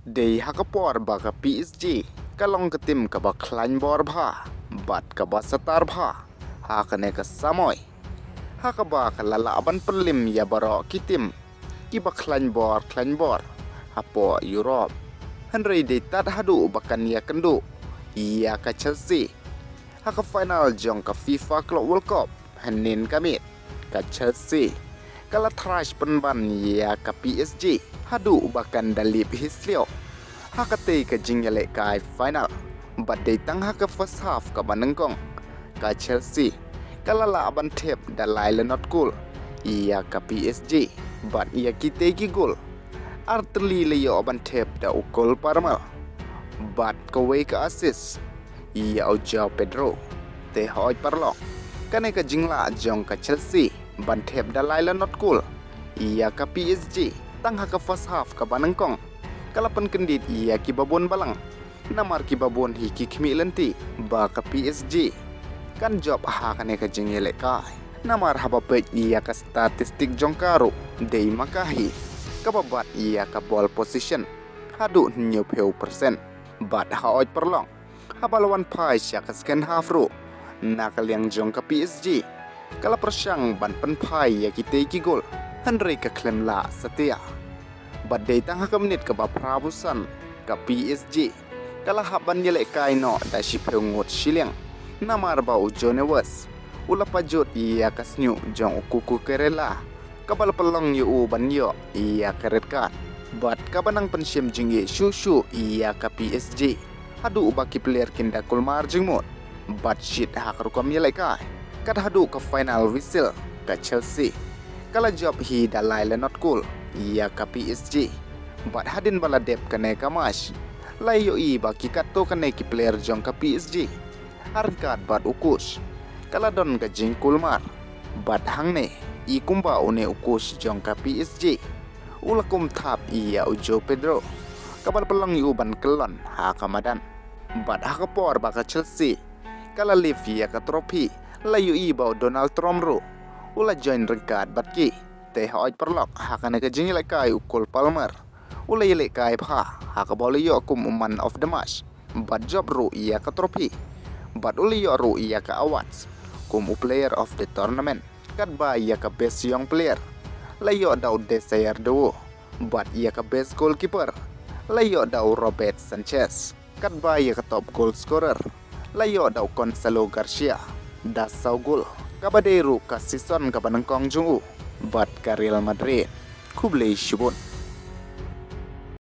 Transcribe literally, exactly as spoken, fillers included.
Dei ha ka por ba ka P S G ka long ka tim kaba khlaiñ bor bha bad kaba satar bha ha kane ka samoi, ha kaba ka la lah ban pynlim ïa baroh ki tim kiba khlaiñ bor khlaiñ bor hapoh Europe. Hynrei dei tad haduh ba kan ïakynduh ïa ka Chelsea ha ka final jong ka FIFA Club World Cup hynnin ka miet, ka Chelsea ka la thrash pynban ïa ka P S G haduh ba kan da lip hi sliew ha katei ka jingïalehkai final. Bad dei tang ha ka first half kaba nyngkong, ka Chelsea ka la lah ban thep da lai la not goal ïa ka P S G, bad ïa kitei ki goal, ar tylli la ïoh ban thep da u Cole Palmer, bad kawei ka assist ïa u Joao Pedro. Te hooid paralok, kane ka jinglah jong ka Chelsea ban thep da lai la not goal ïa ka P S G tang ha ka first half kaba nyngkong ka la pynkyndit ïa kiba bun balang. Namar kiba bun hi ki khmih lynti ba ka P S G kan jop ha kane ka jingïalehkai. Namar haba peit ïa ka statistic jong ka ruh, dei ma ka hi kaba bat ïa ka ball possession haduh hynñiewphew percent. Bad hooid paralok, haba la wan phai sha ka second half ruh, na ka liang jong ka P S G ka la pyrshang ban pynphai ïa kitei ki goal, hynrei ka khlem lah satia. Bad dei tang ha ka minit kaba phra phew san, ka P S G ka la hap ban ïalehkai noh da shiphew ngut shiliang. Namar ba u João Neves u la pajut ïa ka shñiuh jong u Cucurella, kaba la pynlong ïa u ban ïoh ïa ka red card. Bad kaba nang pynshim jingeh shuh shuh ïa ka P S G haduh ba ki player kin da kulmar jingmut bad shit ha ka rukom ïalehkai. Kat haduh ka final whistle, ka Chelsea ka la jop hi da lai la not goal ïa ka P S G. Bad hadien ba la dep kane ka match, la ïohi ba ki katto katne ki player jong ka P S G, ryngkat bad u coach, ka la don ka jingkulmar. Bad hangne i kumba une u coach jong ka P S G u la kum thap ïa u Joao Pedro, kaba la pynlong ïa u ban kyllon ha ka madan. Bad ha ka por ba ka Chelsea ka la lift ïa ka trophy, la ïohi ba u Donald Trump ruh u la join ryngkat bad ki. Te hooid paralok, ha kane ka jingïalehkai u Cole Palmer u la ïalehkai bha, ha kaba u la ïoh kum u man of the match bad jop ruh ïa ka trophy. Bad u la ïoh ruh ïa ka awards kum u player of the tournament, katba ïa ka best young player la ïoh da u Désiré Doué, bad ïa ka best goalkeeper la ïoh da u Robert Sanchez, katba ïa ka top goal scorer la ïoh da u Gonzalo Garcia da saw goal, kaba dei ruh ka season kaba nyngkong jong u bad ka Real Madrid. Khublei shibun.